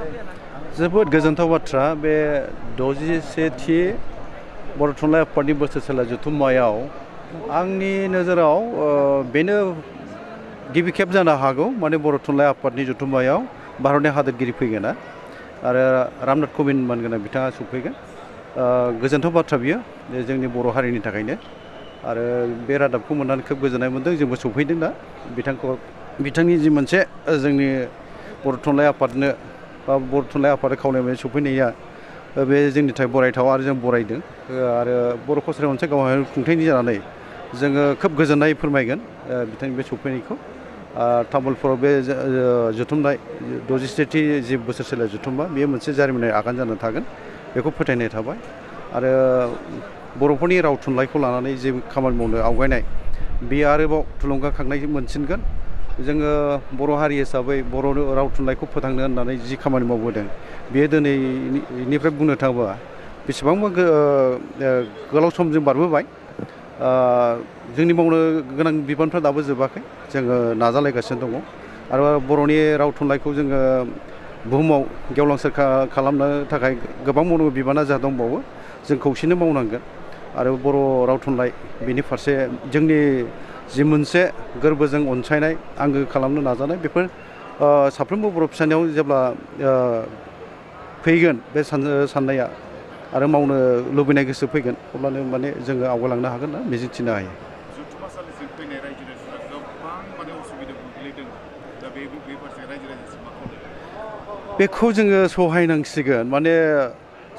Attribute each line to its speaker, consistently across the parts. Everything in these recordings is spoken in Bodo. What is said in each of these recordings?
Speaker 1: जोबोद गोजोनथाव बाथ्रा बे 61थि बर' थुनलाइ आफादनि बोसोरसेला जथुम्मायाव आंनि नोजोराव बेनो गिबि खेब जानो हागौ माने बर' थुनलाइ आफादनि जथुम्मायाव भारतनि हादोरगिरि फैगोन आरो रामनाथ कबिन्द मोनगोन बिथाङा सफैगोन गोजोनथाव बाथ्रा बियो जोंनि बर' हारिनि थाखायनो आरो बे रादाबखौ मोननानै खोब गोजोननाय मोनदों जोंबो सफैदों दा बिथांनि जि मोनसे जोंनि बर' थुनलाइ आफादनो बा बर' थुनलाइ आफाद खावलायनाय सफैनाया बे जोंनि थाखाय बरायथाव आरो जों बरायदों आरो बर' कसारि मोनसे गावहाय खुंथायनि जानानै जोङो खोब गोजोननाय फोरमायगोन बिथांनि बे सफैनायखौ तामुलपुराव बे जथुम्माय 67थि जि बोसोरसेला जथुम्मा बेयो मोनसे जारिमिनारि आगान जानानै थागोन बेखौ फोथायनाय थाबाय आरो बर'फोरनि राव थुनलाइखौ लानानै जे खामानि मावनो आवगायनाय बेयो आरोबाव थुलुंगाखांनाय मोनसिनगोन जोङो बर' हारि हिसाबै बर' राव थुनलाइखौ फोथांनो होननानै जि खामानि मावबोदों बेयो दिनैनिफ्राय बुंनो थाङोबा बेसेबांबा गोलाव समजों बारबोबाय जोंनि मावनो गोनां बिबानफ्रा दाबो जोबाखै जोङो नाजालायगासिनो दङ आरो बर'नि राव थुनलाइखौ जोङो बुहुमाव गेवलांसार खालामनो थाखाय गोबां मावनो बिबाना जा दंबावो जों खौसेनो मावनांगोन आरो बर' राव थुनलाइ बेनि फारसे जोंनि जि मोनसे गोरबोजों अनसायनाय आंगो खालामनो नाजानाय बेफोर साफ्रोमबो बर' फिसानियाव जेब्ला फैगोन बे साननाया आरो मावनो लुबैनाय गोसो फैगोन अब्लानो माने जोङो आवगायलांनो हागोन होनना मिजिंथिनो हायो
Speaker 2: जथुम्मासालिसिम फैनाय रायजो राजाफ्रा गोबां माने उसुबिदा गोग्लैदों दा बे फारसे रायजो राजासिम मा खालामदों
Speaker 1: बेखौ जोङो सहायनांसिगोन माने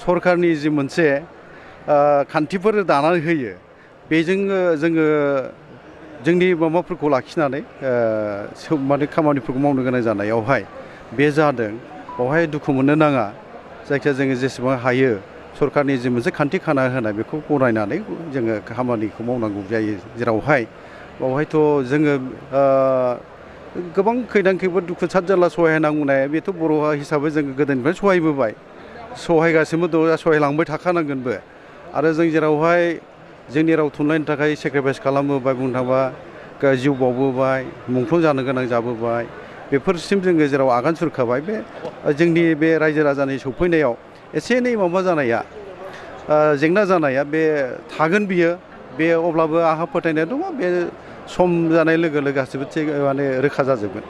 Speaker 1: सरकारनि जि मोनसे खान्थिफोर दानानै होयो बेजों जोङो जोंनि माबाफोरखौ लाखिनानै माने खामानिफोरखौ मावनो गोनां जानायावहाय बे जादों बावहाय दुखु मोननो नाङा जायखिया जोङो जेसेबां हायो सरकारनि जि मोनसे खान्थि खाना होनाय बेखौ गनायनानै जोङो खामानिखौ मावनांगौ जायो जेरावहाय बावहायथ' जोङो गोबां खैदां खैफोद दुखु सात जारला सहायनांनाय बेथ' बर' हिसाबै जोङो गोदोनिफ्रायनो सहायबोबाय सहायगासिनो दं सहायलांबाय थाखानांगोनबो आरो जों जेरावहाय जोंनि राव थुनलाइनि थाखाय सेक्रिफाइस खालामबोबाय बुंनो थाङोबा जिउ बावबोबाय मुंख्लं जानो गोनां जाबोबाय बेफोरसिम जोङो जेराव आगान सुरखाबाय बे जोंनि बे रायजो राजानि सफैनायाव एसे एनै माबा जानाया जेंना जानाया बे थागोन बियो बे अब्लाबो आंहा फोथायनाय दङ बे सम जानाय लोगो लोगो गासिबो माने रोखा जाजोबगोन